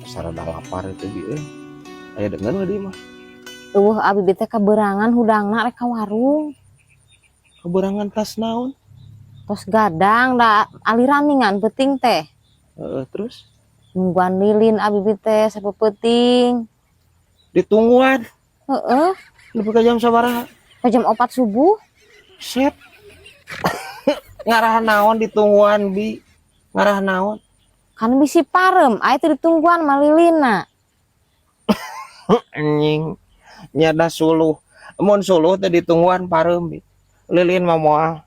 Sarada lapar itu bi euy. Aya dengan di mah. Euweuh, abi teh kaberangan hudangna rek ka warung. Kaberangan tas naon? Tos gadang da aliran ningan peuting teh. Heeh, terus Nungguan lilin abi teh sapeuting. Ditungguan. Heeh. Nepi ka jam sabaraha? Ka jam 4 subuh. Set. Ngarah naon ditungguan, bi? Ngarah naon? Kan bisi parem, aya teh ditungguan mah lilinna. Anjing. Nyada suluh. Mun suluh teh ditungguan parem, bi. Lilin mah moal.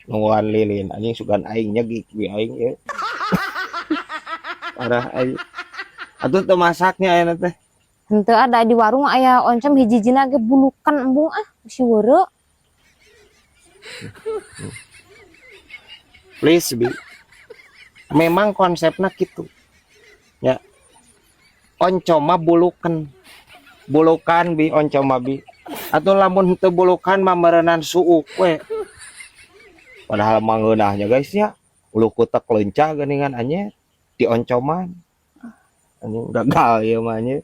Nungguan lilin anjing, sugan aing nyegik bi aing ye. Parah aing. Atuh teu masaknya ayeuna teh. Henteu, ada di warung aya oncom hiji-hijina ge bulukan, embung ah, bisi weureu. Please, bi. Memang konsepnya gitu. Ya. Oncom mah bulukan. Bulukan bi oncom mah bi. Atau lamun henteu bulukan mah meureunan suuk we. Padahal mah ngeunahnya, guys, ya. Ulu kutek leunca geuningan anjir di oncoman. Anjing gagal ieu mah anjir.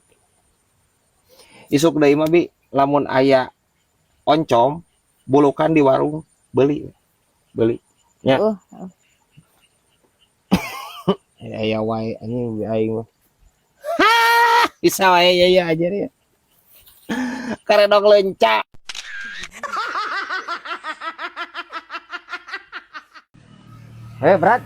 Isuk deui mah bi, lamun aya oncom bulukan di warung, beli. Beli. Ya. Heeh. Aya wae anjing bi aing mah. Bisa wae ya ya aja ya. Karedok leunca. Eh, Brad.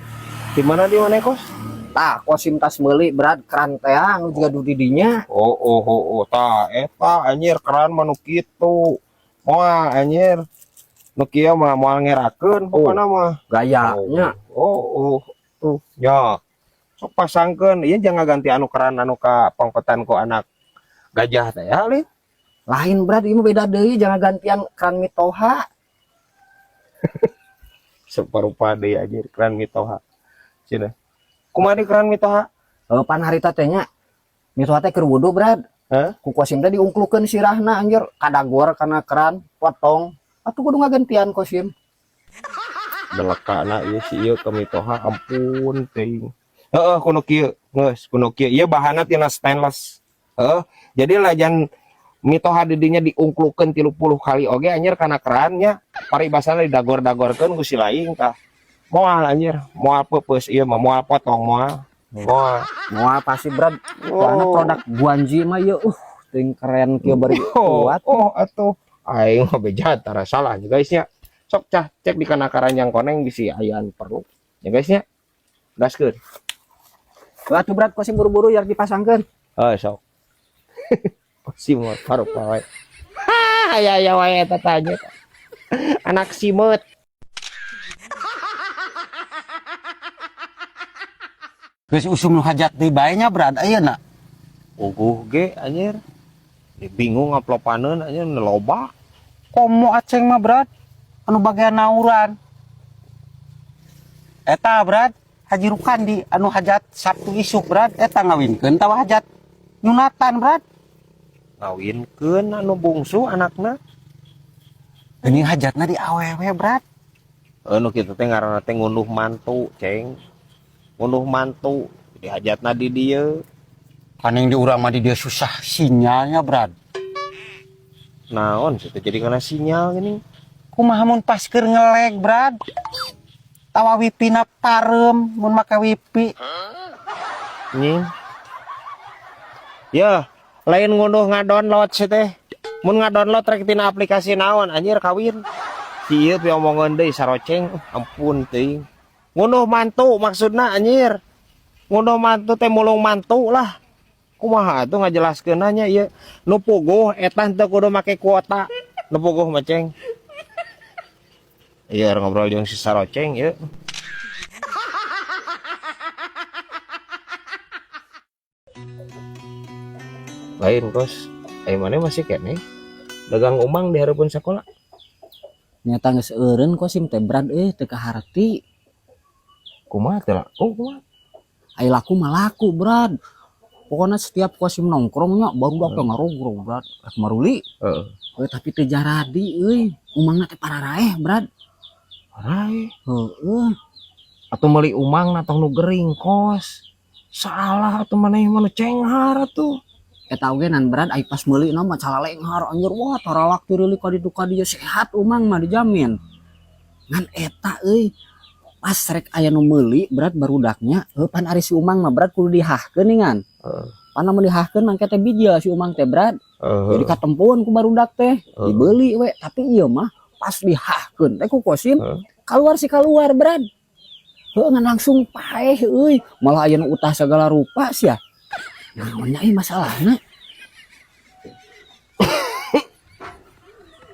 Di mana, kos? Tah, Kosim tas meuli, Brad, keran teh anu juga du di dinya. Oh, tah eta anjir keran mah nu kitu. Moal anjir. Nu kieu mah moal ngerakeun pokona mah. Gayanya. Oh, tuh. Ya. Sok pasangkeun, ieu jangan ganti anu keran anu ka pongkotan ku anak gajah teh ya, Lin. Lain, Brad, ieu mah beda deui, jangan gantian keran mitoha. Separupa deui anjir keran mitoha. Cenah. Kumaha di keran mitoha? Eh, pan harita teh nya. Mitoha teh keur wudu, Brad. Hah? Ku Kosim teh diungklukeun sirahna anjir, kadagor kana keran, potong. Atuh kudu ngagantian Kosim. Belekana ieu si ieu ke mitoha, ampun teuing. Heeh, kudu kieu. Geus, kudu kieu. Ieu bahanna tina stainless. Heeh. Jadi lajan mitoha di dinya diungklukeun 30 kali oge anjir kana kerannya, paribasana didagor-dagorkeun ku si laing tah. Moal anjir, moal peupeus ieu mah, moal potong moal. Moal. Moal pasti, Brad. Soalnya produk Guanji mah ieu teuing keren kieu bari Oh, kuat. oh atuh aing mah beja tara salah nya, guys, nya. Sok cah cek di kana karanjang koneng bisi ayaan perlu. Ya, guys, nya. Gaskeun. Atuh, Brad, Kosim buru-buru ya dipasangkeun. Oh, sok. Simut parupa wae. Ha, aya aya wae eta tanya. Anak simut. Geus usum nu hajat deui bae nya, Brad, ayeuna. Uguh ge anjir. Di bingung ngaplopaneun anjir loba. Komo aceng mah, Brad, anu bagian nauran. Eta, Brad, Haji Rukandi anu hajat Sabtu isuk, Brad, eta ngawinkeun tawa hajat nyunatan, Brad. Ngawinkeun anu bungsu anakna. Geuning hajatna di awewe, Brad. Anu kitu teh ngaranna teh ngunduh mantu, Ceng. Ngunduh mantu di hajatna di dieu. Paning di urang mah di dieu susah sinyalnya, Brad. Naon sih teh jadi kana sinyal gini. Kumaha mun pas keur ngeleg, Brad? Tawa wifi na parem mun make wifi. Nying. Ya, lain ngunduh ngadownload sih teh. Mun ngadownload rek tina aplikasi naon anjir kawin. Si ieu piomongeun deui saroceng, ampun teuing. Ngunduh mantu maksudna anjir. Ngunduh mantu teh mulung mantu lah. Kumaha atuh ngajelaskeunna nya ieu. Nu puguh eta teu kudu make kuota. Nu puguh mah, Ceng. Iya, ngobrol jeung si saroceng ieu. Lain kos, ayo mana masih kene dagang umang di hareupeun sekolah. Nyata geus eureun Kosim teh, Brad, euy, teu kaharti. Kumaha teh lah? Oh, kumaha? Ai laku mah laku, Brad. Pokoknya setiap Kosim nongkrongnya baru dak ngarogrog, Brad. Rek maruli. Heeh. Euy, tapi teu jaradi euy. Umangna teh pararaeh, Brad. Paraeh. Heeh. Atuh meuli umang na tong nu gering, kos. Salah atuh maneh mah nu cenghar atuh. Eta oge nan Brad, ai pas meuli na mah calalenghar anjir, wah taralak tirili ka ditu ka dieu, sehat Umang mah dijamin. Ngan eta euy pas rek aya nu meuli Brad barudaknya, heuh pan ari si Umang mah Brad kudu dihahkeun ningan. Heeh. Pan lamun dihahkeun mangke teh bijil si Umang teh Brad. Heeh. Jadi katempoan ku barudak teh, Heeh. dibeli we, tapi ieu mah pas dihahkeun teh ku Kosim Heeh. keluar si keluar Brad. Heuh ngan langsung paeh euy, malah aya nu utah segala rupa sia. Naon nya ieu masalahna?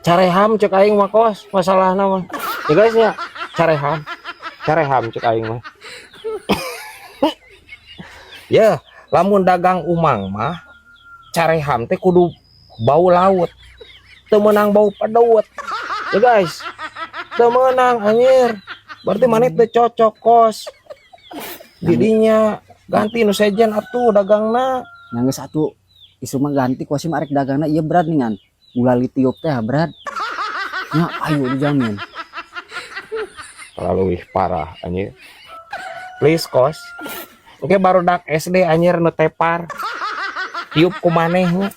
Careham cek aing mah Kos, masalahna mah. Ya guys nya, careham. Careham cek aing mah. Ya, lamun dagang Umang mah careham teh kudu bau laut. Teu meunang bau pedut. Ya guys. Teu meunang anjir. Berarti maneh teu cocok Kos. Didinya ganti nu sejen atuh dagangna. Nya geus atuh isu mah ganti Kosim arek dagangna ieu Brad ningan. Gulali tiup teh Brad. Nya ayo dijamin. Terlalu parah anjir. Please Kos. Oke barudak SD anjir nu tepar. Tiup ku maneh nya.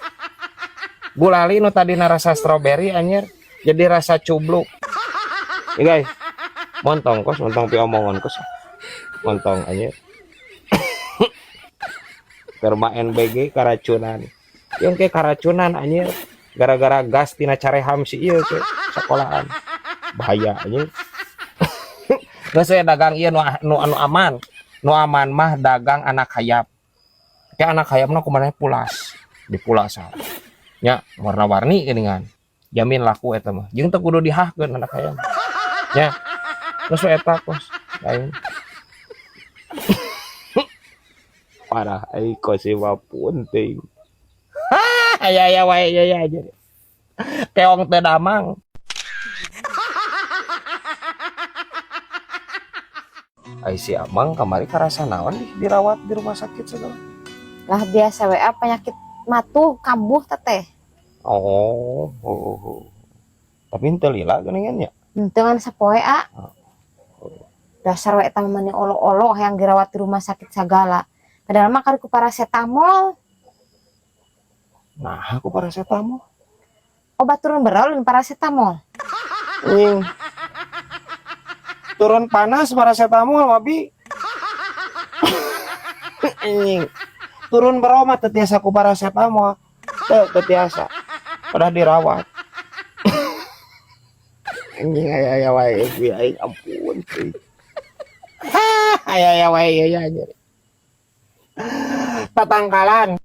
Gulali nu tadina rasa strawberry anjir jadi rasa cubluk. Ya guys. Montong Kos, montong pi omongan Kos. Montong anjir. Kerma NBG karacunan. Yang ke karacunan anjir. Gara-gara gas tina careham si ieu ke sekolahan. Bahaya anjir. Geus we dagang ieu nu aman. Nu aman mah dagang anak hayam. Ke anak hayamna kumaha pulas. Dipulasan. Nya warna-warni geuningan. Jamin laku eta mah. Jeung teu kudu dihahkeun anak hayam. Nya. Geus we eta Kos. Lain. Parah ai Kos mah punting. Aya aya wae aya aya aja. Keong teu damang. Ai si Amang kamari karasa naon nih dirawat di rumah sakit segala. Lah biasa we penyakit matuh kambuh teteh. Oh, oh, oh. Tapi henteu lila geuningan nya. Henteu ngan sapoe a. Dasar we eta mah meni olo-olo hayang dirawat di rumah sakit sagala. Padahal mah kari ku paracetamol. Nah, aku paracetamol. Obat turun berau lain paracetamol. Nying. Turun panas paracetamol wabi. Anjing. Turun berau mah teu tiasa ku paracetamol. Teu tiasa. Udah dirawat. Anjing aya aya wae bi aing ampun. Aya aya wae aya aya. Tatangkalan.